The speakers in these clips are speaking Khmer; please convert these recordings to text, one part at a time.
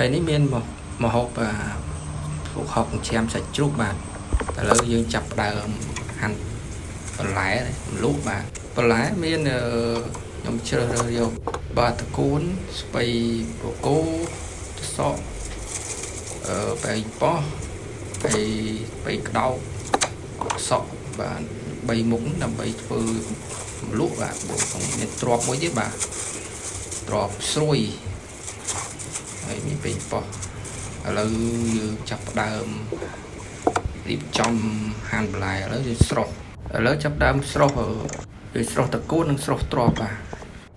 ហើយនេះមានមកមកហូបបាទប្រហុកច្រាមសាច់ជ្រូកបាទឥឡូវយើងចាប់ផ្ដើមហាន់បន្លែលូកបាទបន្លែមានអឺខ្ញុំជ្រើសរើសយកបាទត្រកួនស្ពៃបូកូត្រសក់អឺប៉េងប៉ោះហើយប៉េងក្តោបសក់បាទ3មុខដើម្បីធ្វើលក់បាទមានទ្របមួយទៀតបាទទ្របស្រួយហើយមានប៉េងប៉ោះឥឡូវយើងចាប់ផ្ដើមរៀបចំហាន់បន្លែឥឡូវយើងស្រុះឥឡូវចាប់ដើមស្រុះយើងស្រុះត្រកួននិងស្រុះទ្របបាទ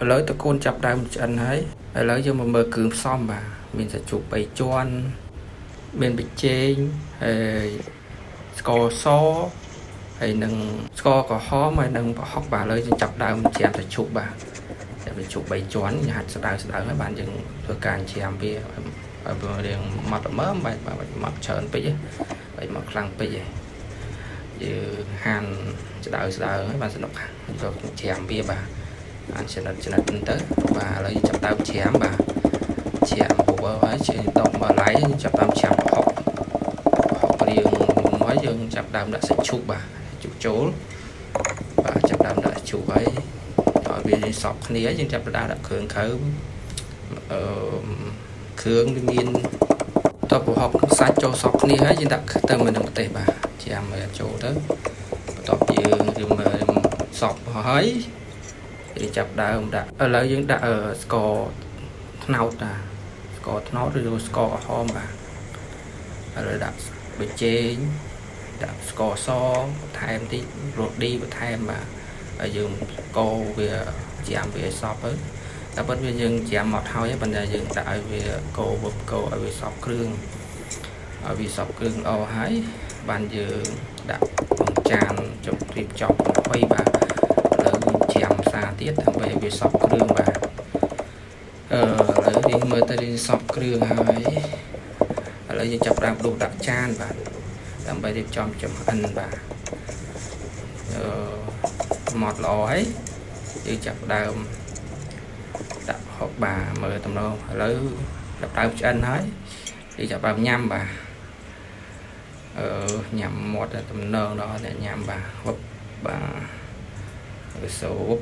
ឥឡូវត្រកួនចាប់ដើមឆ្អិនហើយឥឡូវយើងមកមើលគ្រឿងផ្សំបាទមានសាច់ជ្រូក3ជាន់មានប៊ីចេងហើយស្ករសហើយនឹងស្ករក្រហមហើយនឹងប្រហុកបាទឥឡូវយើងចាប់ដើមច្រាមសាច់ជ្រូកបាទច្រាមសាច់ជ្រូក3ជាន់ហាត់ស្ដៅស្ដៅហើយបានយើងធ្វើការច្រាមវាឲ្យវារៀងម៉ត់ល្មមបាទបាទម៉ត់ច្រើនពេកហើយមកខ្លាំងពេកឯងយើងហាន់ស្ដៅស្ដៅហើយបានសនុកយកច្រាមវាបាទអានចំណិតចំណិតទៅបាទឥឡូវយើងចាប់ដើមច្រាមបាទច្រាមពពហើយជាដកមកឡៃចាប់ដើមច្រាមប្រហុកប្រហុករៀងហើយយើងចាប់ដើមដាក់សាច់ឈូកបាទជ្រូកចូលបាទចាប់ដើមដាក់ជ្រូកហើយដល់វាសពគ្នាយើងចាប់ដើមដាក់គ្រឿងក្រៅអឺគ្រឿងវាមានតបប្រហុកសាច់ចូលសពគ្នាហើយយើងដាក់ទៅមួយនឹងម្ទេសបាទច្រាមឲ្យចូលទៅបន្ទាប់យើងរៀមសពហើយយើងចាប់ដើមដាក់ឥឡូវយើងដាក់ស្ករត្នោតតាស្ករត្នោតឬស្ករក្រហមបាទឥឡូវដាក់ប៊ីចេងដាក់ស្ករសបន្ថែមតិចរ៉ូឌីបន្ថែមបាទហើយយើងកូរវាច្រាមវាឲ្យសព្វទៅតែពិតវាយើងច្រាមមកហើយប៉ុន្តែយើងដាក់ឲ្យវាកូរវឹបកូរឲ្យវាសព្វគ្រឿងឲ្យវាសព្វគ្រឿងល្អហើយបានយើងដាក់ក្នុងចានជប់រៀបចំ20បាទឥឡូវយើងច្រាមសាទៀតដើម្បីឲ្យវាសព្វគ្រឿងបាទអឺឥឡូវយើងមើលទៅយើងសព្វគ្រឿងហើយឥឡូវយើងចាប់ផ្ដើមដួសដាក់ចានបាទដើម្បីរៀបចំចំអិនបាទអឺម៉ត់ល្អហើយយើងចាប់ផ្ដើមដាក់ហុកបាទមើលតំណងឥឡូវចាប់ដើមឆ្អិនហើយយើងចាប់ដើមញ៉ាំបាទអឺញ៉ាំមាត់តំណងដល់អ្នកញ៉ាំបាទវឹបបាទវាសូប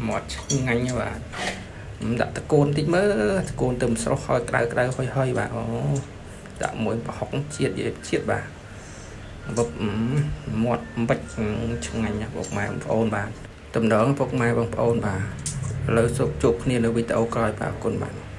មាត់ឆ្ងាញ់បាទដាក់តកូនតិចមើលតកូនទៅស្រុះហើយក្តៅក្តៅហុយហុយបាទអូដាក់មួយប្រហុកជាតិជាតិបាទវឹបមាត់បាច់ឆ្ងាញ់ណាស់ពុកម៉ែបងប្អូនបាទតំណងពុកម៉ែបងប្អូនបាទឥឡូវសូមជួបគ្នានៅវីដេអូក្រោយបាទអរគុណបាទ។